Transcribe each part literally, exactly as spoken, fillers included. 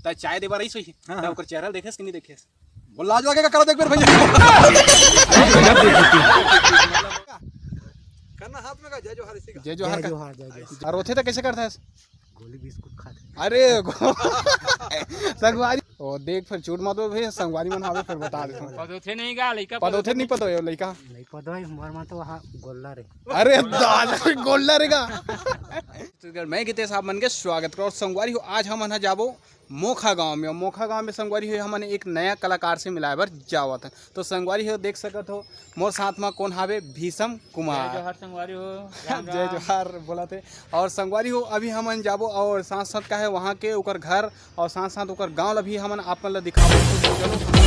त चाय देवा रहिस होही, हाँ, त हाँ। ओकर चेहरा ल देखेस कि नहीं देखेस? वो लाज लगे का करा देख बेर भैया। करना हाथ में का, जय जोहार इसी का। जय जोहार जय का। जोहार, जय जोहार। और रोथे त कैसे करता है? गोली बिस्कुट खाथे। अरे गो-, संगवारी, ओ देख फिर चूट मत दो भैया, संगवारी मन हावे फिर बता देथों। पदोथे नहीं गा लइका, पदोथे नहीं पदो ये लइका। नहीं पदो है, हमार मा तो वहाँ गोल्ला रे। अरे दादा, गोल्ला रे गा। छत्तीसगढ़ मैं गितेश आप मन के स्वागत करो। और संगवारी हो, आज हमन ह जाबो मोखा गांव में। मोखा गांव में संगवारी हो, हमन एक नया कलाकार से मिलाए बर जावत हन। तो संगवारी हो, देख सकत हो मोर साथ मा कौन हावे, भीषम कुमार। जय जोहार संगवारी हो। राम जय राम। जोहार बोला थे। और संगवारी हो, अभी हमन जाबो और साथ साथ का है वहाँ के ओकर घर और साथ साथ ओकर गांव ला भी हमन आप मन ला दिखाबो। तो चलो।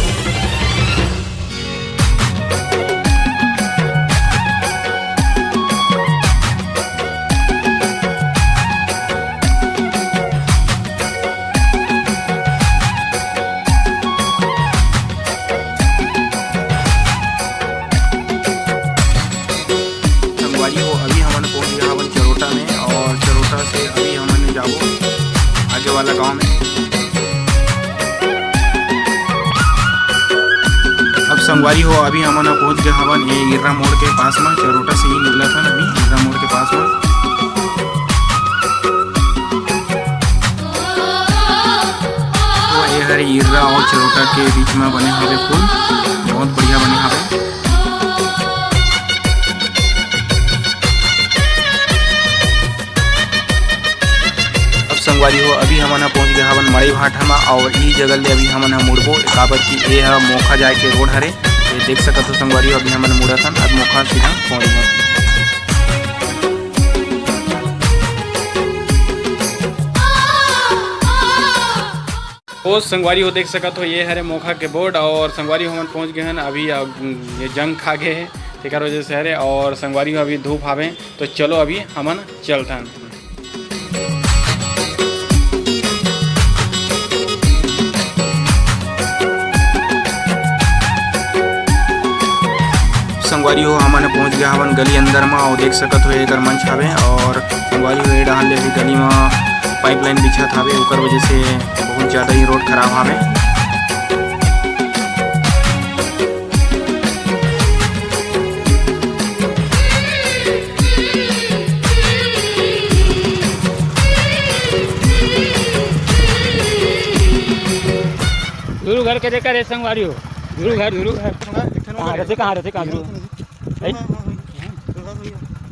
संगवारी हो, अभी हमन पहुंच गए हवन चरोटा में और चरोटा से अभी हमन जाबो आगे वाला गांव में। अब संगवारी हो, अभी हमन ह पहुंच गए हवन ये इर्रा मोड़ के पास में। चरोटा से ही निकला था अभी इर्रा मोड़ के पास में। तो ये हरे इर्रा और चरोटा के बीच में बने हवे पुल, बहुत बढ़िया बने हवे। अब संगवारी हो, अभी हमन ह पहुंच गए हवन मड़ई भाठा म, और ई जगह ले अभी हमन ह मुड़बो, काबर कि ए ह मोखा जाए के रोड हरे। ये देख सकत हो संगवारी हो, अभी हमन मुड़त हन, अब मोखा सीधा पहुंच गए। ओ संगवारी हो, देख सकत हो, ये हरे मोखा के बोर्ड, और संगवारी हो, हमन पहुंच गए हन अभी। अ, ये जंग खा गए हे, तेकर वजह से हरे। और संगवारी हो, अभी धूप हावे, तो चलो अभी हमन चलथन। संगवारी हो, हमन पहुंच गए हवन गली अंदर मा, और देख सकत हो, एकर मंच हावे, और संगवारी हो, ए डहान ले भी गली मा पाइपलाइन बिछत हावे, ओकर वजह से बहुत ज्यादा ही रोड खराब हावे। धुरू घर के देखा रे संगवारी हो, धुरू घर, धुरू घर। हाँ, रथे कहाँ, रथे कहाँ, धुरू? है?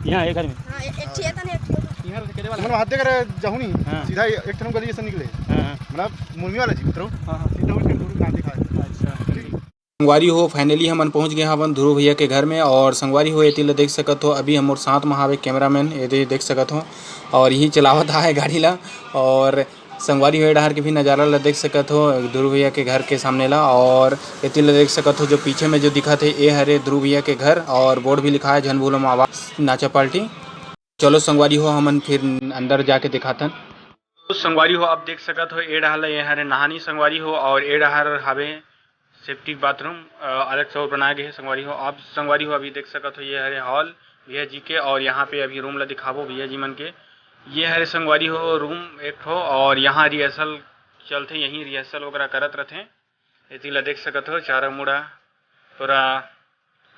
यहाँ, ये घर में। हाँ, एक, एक ठिया था ना, एक ठिया। मतलब हाथ देख रहे जाहू नहीं, हाँ। सीधा एक ठन गली से निकले। हाँ, हाँ। मतलब मुर्मी वाला जी, उतरो। हाँ, हाँ। सीधा उठ के गुरु कहाँ दिखा है। अच्छा। ठीक। संगवारी हो, finally हमन पहुंच गए हवन ध्रुव भैया के घर में। और संगवारी हो, एती ल देख सकत हो, अभी हमर साथ में हावे cameraman, एती देख सकत हो, और यही चलावत आहे गाड़ी ला। और संगवारी हो, ए डहार के भी नजारा ला देख सकत हो, ध्रुव भैया के घर के सामने ला। और एती ला देख सकत हो, जो पीछे में जो दिखत हे, ए हरे ध्रुव भैया के घर, और board भी लिखा है, "झन भूलो मावा नाचा पार्टी।" चलो संगवारी हो, हमन फिर अंदर जाके दिखाथन। तो संगवारी हो, आप देख सकत हो, ए डहार ला, ए हरे नहानी संगवारी हो, और ए डहार हावे septic bathroom, अ, अलग से और बनाए गए हे संगवारी हो। आप संगवारी हो, अभी देख सकत हो, ये हरे hall भैया जी के, और यहाँ पे अभी room ला दिखाबो भैया जी मन के। ये हरे संगवारी हो room एक ठो, और यहाँ rehearsal चलथे, यहीं rehearsal वगैरह करत रथे। एती ला देख सकत हो, चारा मुड़ा पूरा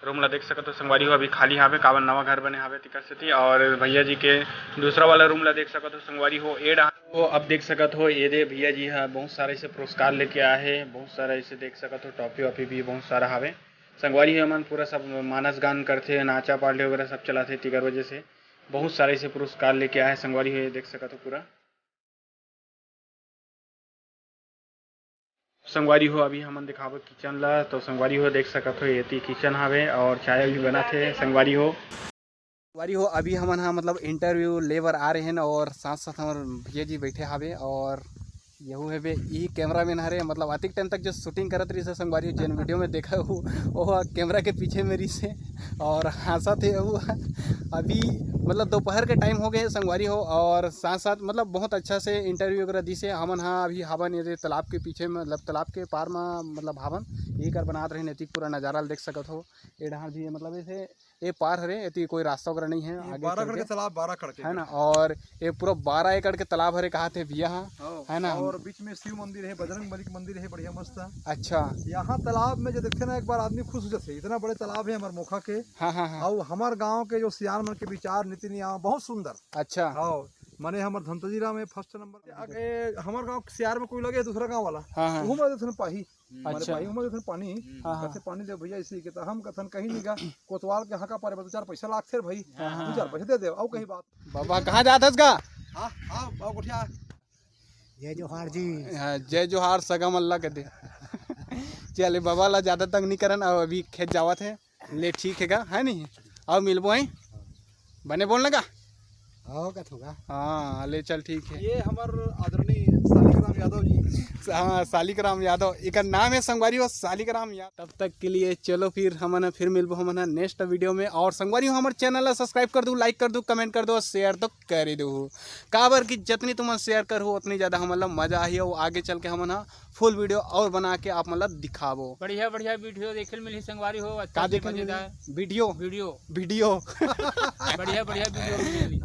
room ला देख सकत हो संगवारी हो, अभी खाली हावे, काबर नवा घर बने हावे तेकर सेती। और भैया जी के दूसरा वाला room ला देख सकत हो संगवारी हो, ए डहार हो। अब देख सकत हो, ये दे भैया जी हा बहुत सारा ऐसे पुरस्कार लेके आए हे, बहुत सारा ऐसे देख सकत हो, trophy वॉफी भी बहुत सारा हावे संगवारी हो। हमन पूरा सब मानस गान करथे, नाचा पार्टी वगैरह सब चलाथे, तेकर वजह से बहुत सारा ऐसे पुरस्कार लेके आए हे संगवारी हो, ये देख सकत हो पूरा। संगवारी हो, अभी हमन दिखाबो kitchen ला। तो संगवारी हो, देख सकत हो, एती kitchen हावे और चाय भी बनत हे संगवारी हो। संगवारी हो, अभी हमन हा मतलब interview ले बर आ रहे हैं और साथ साथ हमर भैया जी बैठे हावे और यहू हेबे, ई cameraman हरे, मतलब अतिक time तक जो shooting करत रहिस हे संगवारी हो, जेन video में देखा हूँ, वो camera के पीछे में रहिस हे। और हाँसत हे वो। अभी मतलब दोपहर के time हो गए हे संगवारी हो, और साथ साथ मतलब बहुत अच्छा से interview वगैरह दिस हे। हमन हा अभी हावन ये तालाब के पीछे में, मतलब तालाब के पार में मतलब हावन, यही कर बनात रहे नैतिक पूरा नजारा ल देख सकत हो। ए डहार भी मतलब ऐसे ये पार हरे, एती कोई रास्ता वगैरह नहीं है ये आगे बारह चल एकड़ के। के तालाब, बारह एकड़ के। है ना? और ये पूरा बारह एकड़ के तालाब हरे, कहा थे भैया, हाँ? हाँ। है ना? और बीच में शिव मंदिर है, बजरंग बली के मंदिर है, बढ़िया मस्त। अच्छा। यहाँ तालाब में जो देखते ना, एक बार आदमी खुश हो जाते, इतना बड़े तालाब है हमारे मोखा के। हाँ, हाँ, हाँ। और हमारे गांव के जो सियान मन के विचार, नीति नियम बहुत सुंदर। अच्छा। हाँ, माने हमारे धमतरी जिला में फर्स्ट नंबर। आगे हमारे गांव सियार में कोई लगे, दूसरा गांव वाला, हाँ, हाँ। वो हमारे देखते पाही। हम्म। माने अच्छा। पाही, हमारे देखते पानी। हम्म। हाँ, हाँ। कहते, "पानी दे भैया," इसी के तो हम कथन कहीं नहीं गा, कोतवाल के हाँका पारे, बस दो चार पैसा लागथे रे भाई, हाँ, हाँ। दो चार पैसा दे दे, और कहीं बात। बाबा, कहाँ जात हस गा? हाँ, हाँ, बाबा गोठिया। जय जोहार जी। हाँ, जय जोहार, सगा मल्ला के दे। चले, बाबा ला ज्यादा तंग नहीं करन, अब अभी खेत जावत है। ले, ठीक है गा, है नहीं? अब मिलबो, हैं? बने बोलना का? हाँ, कथों का। हाँ, ले चल, ठीक है। ये हमर आदरणीय शालिक राम यादव जी। हाँ, शालिक राम यादव, एकर नाम है संगवारी हो, शालिक राम यादव। तब तक के लिए चलो, फिर हमन फिर मिलबो हमन नेक्स्ट वीडियो में। और संगवारी हो, हमर चैनल ला सब्सक्राइब कर दू, लाइक कर दू, कमेंट कर दू और शेयर तो कर ही दू, काबर कि जितनी तुमन शेयर करहू, उतनी ज्यादा हमन ला मजा आही और आगे चल के हमन हा फुल वीडियो और बना के आप मन ला दिखाबो। बढ़िया बढ़िया वीडियो देखे ल मिलही संगवारी हो, अच्छा का से देखे ल मिलही? मजेदार वीडियो। वीडियो। वीडियो। बढ़िया बढ़िया वीडियो मिलही।